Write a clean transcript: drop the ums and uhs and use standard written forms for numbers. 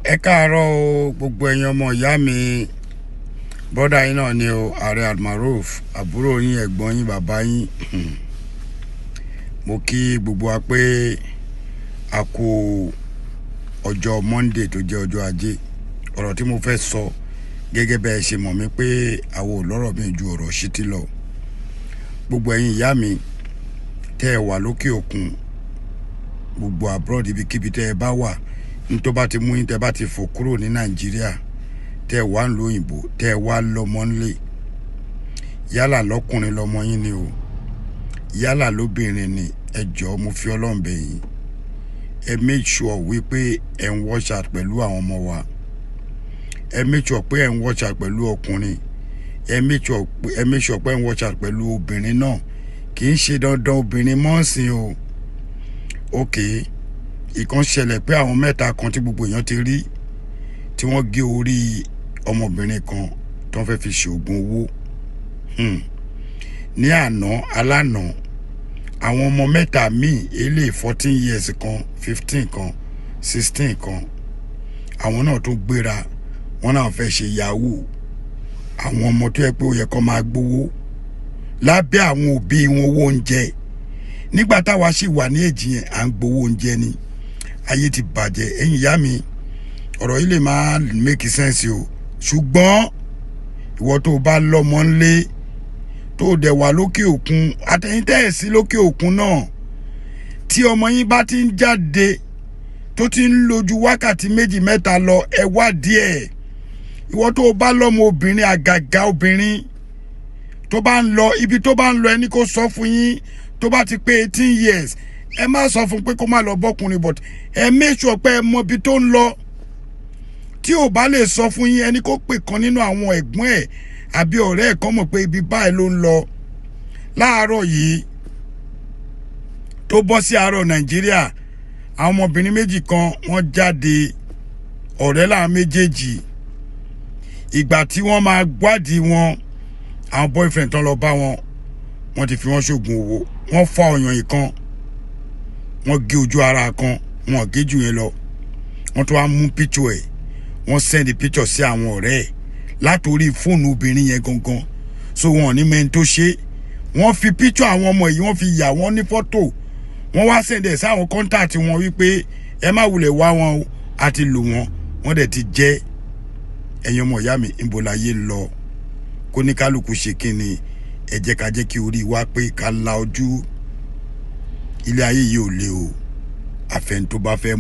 Ẹ káàárọ̀ o, gbogbo ẹ̀yin ọmọ ìyá mi. Bọ́dà yín náà ni o, Ààrẹ Almaroof, àbúrò yín, ẹ̀gbọ́n yín, bàbá yín. Mo kí gbogbo wa pé a kú ọjọ́ Monday tó jẹ́ ọjọ́ Ajé. Ọ̀rọ̀ tí mo fẹ́ sọ, gẹ́gẹ́ bẹ́ẹ̀ ṣe mọ̀ mí pé àwọn ò lọ́rọ̀ mi ju ọ̀rọ̀ ṣítí lọ. Gbogbo ẹ̀yin ìyá mi tẹ́ ẹ wà lókè òkun, gbogbo abroad, ibikíbi tẹ́ ẹ bá wà, ní tó bá ti mú yín tẹ́ bá ti fò kúrò ní Nàìjíríà, tẹ́ ẹ wà ń lo òyìnbó, tẹ́ ẹ wá lọ́mọ ńlé, yálà lọ́kùnrin lọ́mọ yín ni o, yálà lóbìnrin ni, ẹ jọ̀ọ́, mo fi Ọlọ́run bẹ̀ yín, ẹ make sure wípé ẹ ń watch out pẹ̀lú àwọn ọmọ wa. Ẹ make sure pé ẹ ń watch out pẹ̀lú ọkùnrin. Ẹ make sure pé ẹ ń watch out pẹ̀lú obìnrin náà. Kì í ṣe dandan obìnrin mọ́ọ̀sìn o. Ok, ìkan ṣẹlẹ̀ pé àwọn mẹ́ta kan tí gbogbo èèyàn ti rí tí wọ́n gé orí ọmọbìnrin kan tó ń fẹ́ fi ṣoògùn owó. Ní àná alánà, àwọn ọmọ mẹ́ta míì, eléyìí 14 years kan, 15 kan, 16 kan, àwọn náà tún gbéra wọn náà fẹ́ ṣe yahoo. Àwọn ọmọ tó yẹ pé ó yẹ kó máa gbowó lábẹ́ àwọn òbí wọn, owó oúnjẹ. Nígbà táwa sì wà ní èjì yẹn, à ń gbowó oúnjẹ ni. Ayé ti bàjẹ́. Ẹ̀yin ìyá mi, ọ̀rọ̀ yìí lè máa make sense o, ṣùgbọ́n ìwọ tó bá lọ́mọ ńlé, tó dẹ̀ wà lókè òkun, àtẹ̀yìntẹ́ ẹ̀ sí lókè òkun náà, tí ọmọ yín bá ti ń jáde, tó ti ń lo ju wákàtí 2, 3 lọ, ẹ wádìí ẹ̀. Ìwọ tó bá lọ́mọ obìnrin, àgàgà obìnrin, tó bá ń lọ ibi tó bá ń lọ, ẹni kó sọ fún yín. Tó bá ti pé 18 years, ẹ má sọ fún pé kó má lọ bọ́kùnrin, but ẹ make sure pé ẹ mọ ibi tó ń lọ. Tí ò bá lè sọ fún yín, ẹni kó pè kan nínú àwọn ẹ̀gbọ́n ẹ̀ àbí ọ̀rẹ́ ẹ̀ kan mọ̀ pé ibi báyìí ló ń lọ. Láàárọ̀ yìí tó bọ́ sí àárọ̀ Nàìjíríà, àwọn ọmọbìnrin méjì kan, wọ́n jáde, ọ̀rẹ́ làwọn méjèèjì. Ìgbà tí wọ́n máa gbádìí wọn, àwọn boyfriend tán lọ bá wọn, wọ́n ti fi wọ́n ṣoògùn owó. Wọ́n fa ọyàn ìkan, wọ́n gé ojú ara kan, wọ́n gé jù yẹn lọ. Wọ́n tún wá mú picture ẹ̀, wọ́n send picture sí àwọn ọ̀rẹ́ ẹ̀ látòrí fóònù obìnrin yẹn gangan, so wọn ò ní mẹ́ni tó ṣe. Wọ́n fi picture àwọn ọmọ yìí, wọ́n fi yà wọ́n ní fọ́tò, wọ́n wá send ẹ̀ sáwọn contact wọn wípé ẹ má wulẹ̀ wá wọn o, àti lò wọ́n, wọ́n dẹ̀ ti jẹ́. Ẹ̀yin ọmọ ìyá mi, níbo láyé ń lọ? Kó ní kálukú ṣe kí ni? Ẹ jẹ́ ká jẹ́ kí orí wa pé, ká la ojú. Ilé ayé yìí ò le o, àfẹn tó bá fẹ́.